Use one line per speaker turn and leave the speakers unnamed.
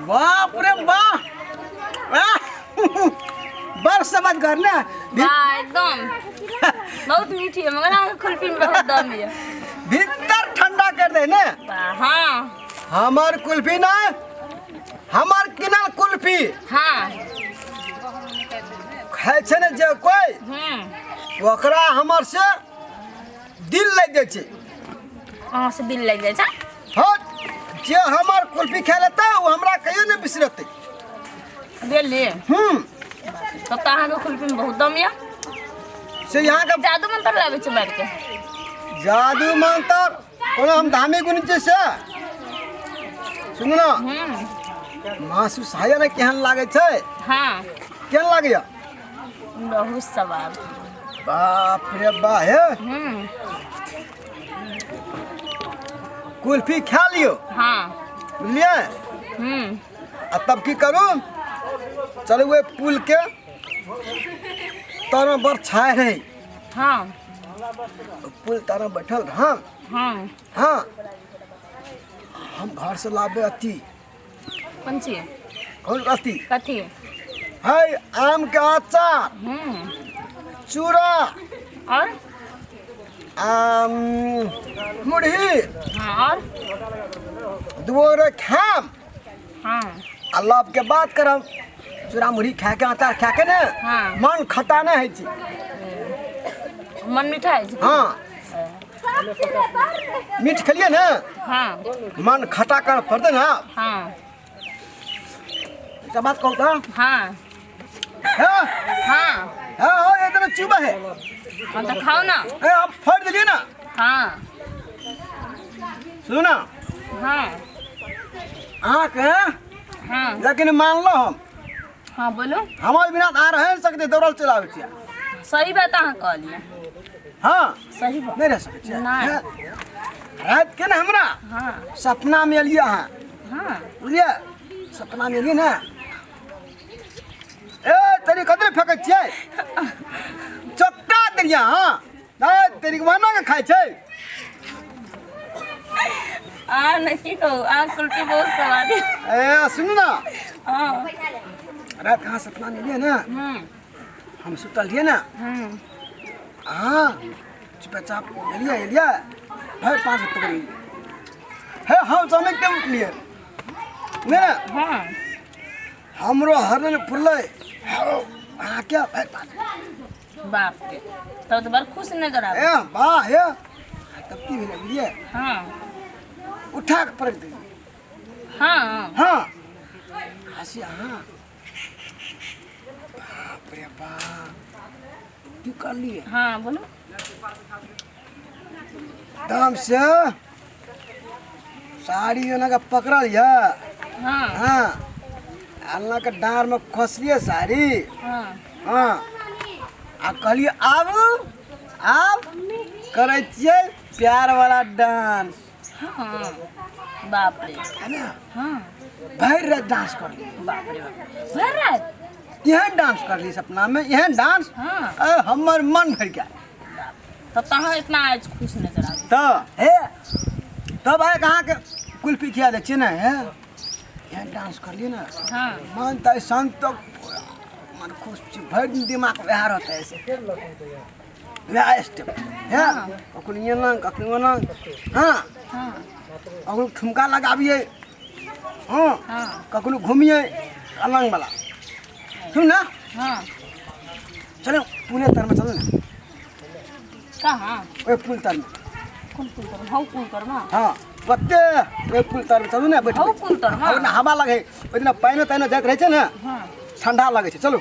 बाप रे वाह, आह, बड़ समझ घर ने।
वाह, एकदम बहुत मीठी है, मगर अहाँके कुल्फी में बहुत दम ये।
भीतर ठंडा कर दे ने।
वाह, हाँ।
हमर कुल्फी ना, हमर किनल कुल्फी।
हाँ।
खाइ छै ने जे कोइ, ओकरा हमर से दिल लागि जाइ छै।
अहाँ से दिल लागि जाइ छै।
हँ, जे हमर कुल्फी खा लेतै ओ हमरा कहियो नहि बिसरतै।
गेलियै। तब तऽ अहाँके कुल्फीमे बहुत दम यऽ।
से यहाँके
जादू मंत्र लाबै छै मारि के।
जादू मंत्र कोनो हम धामी गुण छियै से सुनू ने। महसूस होइए ने केहन लागै छै?
हाँ।
केहन लागैए?
बहुत सवाल।
बाप रे बा, हे। कुल्फी खा लियो।
हाँ।
बुझलियै? आ तब की करू, चलू ओहि पुल के तरमे बड़ छाय रहै।
हाँ।
पुल तरमे बैठल रहम।
हाँ।
हाँ, हम घर से लाबे अथी।
कोन चीज?
कौन अथी?
कथी?
है आम के अचार, चूड़ा
और
आम, मुरही।
हाँ, और
दुओ रे खाम।
हाँ।
आ लव के बात करम, चूड़ा मुरही खा के, अचार खा के ने।
हाँ।
मन खटा नहि होइ छै।
मन मीठा है।
हाँ, मीठ खेलिए ने।
हाँ।
मन खटा कर पड़तै ने।
हाँ।
एकटा बात कहू तऽ?
हाँ।
हाँ।
हाँ।
हाँ हाँ, एकदम चुबा है।
हाँ, तो खाओ ना।
ए, हम फोड़ दिलिए ना।
हाँ।
सुनू ना।
हाँ।
अहाँके
हाँ।
लेकिन मानलो हम।
हाँ, बोलो।
हमर बिना तऽ अहाँ रह नहि सकते, दौड़ल चलि आबै छियै।
सही बात अहाँ कहलियै।
हाँ।
सही बात।
नहि रह सकै छियै।
नहि।
हाँ। राति के ने हमरा
हाँ।
सपना में एलियै अहाँ।
हाँ।
बुझलियै, सपना में एलियै ने, ए तेरी कतरे फेकै छियै, चोकटा देलियै। हाँ, ए तेरी माना के खाइ छै।
आ नहीं, की कहू, आ कुल्फी बहुत स्वाद है।
ए सुनू ना।
हाँ।
रात कहाँ सपना में एलियै ने, हम सुतल रहियै ने। हाँ, चुपचाप एलियै एलियै, भरि पाँच पकड़ लेलियै हे, हम चमकते उठलियै नहि ने।
हाँ।
हमरो हरन फुरलै अहाँके भरि पाँच।
बाप रे, तब तो बड़ खुश नजर आबै।
ए वाह, हे तब की भेलै बुझलियै?
हाँ।
उठा के पड़ि देलियै।
हाँ।
हाँ, हँसी। हाँ, बाप रे बाप, की करलियै?
हाँ, बोलो।
दम से साड़ी ओना के पकड़ल यऽ।
हाँ।
हाँ, अल्लाह के डाँर में खोसलियै साड़ी।
हाँ।
हाँ, आ कहलियै आबू, आब करै छियै प्यार वाला डांस।
हाँ, बाप रे।
है ना?
हाँ।
भरि राति डांस करलियै।
बाप रे बाप, भरि राति?
एहन डांस करलियै सपना में, एहन डांस।
हाँ।
ए, हमर मन भरि गेल।
तब तऽ अहाँ इतना आज खुश नजर आबै।
तऽ हे, तब आइ अहाँके कुल्फी खिया दै छियै ने। हे, एहन डांस करलियै ने।
हाँ।
मन तऽ शान्त, मन खुश छै, भरि दिन दिमाग वएह रहतै, ऐसे वएह स्टेप हे, कखनो एना, कखनो ओना। हाँ।
हाँ।
कखनो ठुमका लगाबियै। हाँ।
हाँ।
कखनो घुमियै अलङ्गवला। सुन ना।
हाँ।
चलो, पुले तरमे चलू ने।
कहाँ?
ओहि पुल तरमे।
कोन पुल तर? हौ, पुल तरमा?
हाँ, ओते ओहि पुल तरमे चलू ने, बैठबै।
हौ, पुल तरमा?
हौ ने, हवा लगै ओहि दिना, पानिओ तानिओ जाइत रहै छै ने।
हाँ।
ठंडा लगै छै, चलू।